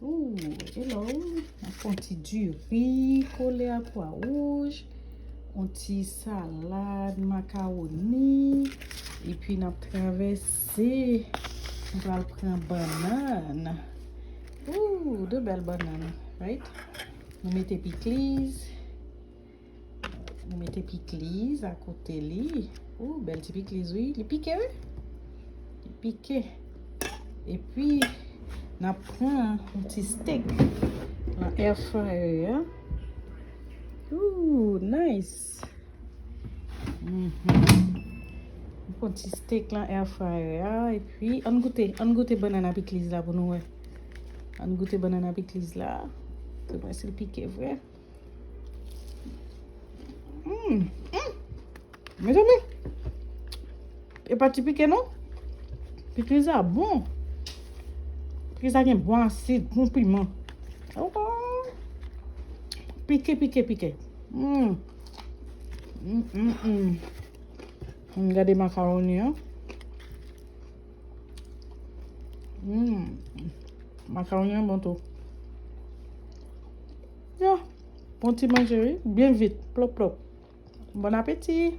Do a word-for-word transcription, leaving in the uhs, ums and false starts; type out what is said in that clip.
Ooh, hello. N ap fè yon ti diri kole a pwa wouj, yon ti salad makawoni, epi n ap travèse. M pral pran bannann. Ooh, de bèl bannann, right? Nou mete pikliz. Nou mete pikliz akote li. Ooh, bèl ti pikliz, wi. Li pike, wi. Li pike. Epi, n ap pran yon ti steak nan air fryer a. Ooh, nice. Mhm. M pran ti steak nan air fryer a. Epi, ann goute, ann goute bannann a pikliz la pou nou wè. Ann goute bannann a pikliz la. Pou nou wè si l pike vre. Mm, mm. Mezanmi, e pa ti pike non. Pikliz la bon. Pikliz la gen bon asid, bon piman. Oh. Pike, pike, pike. Mm. Mm, mm, mm. Ann gade makawoni an. Mm. Makawoni an bon tou. Ya. Bon ti manje, wi. Byen vit. Plop, plop. Bon apeti.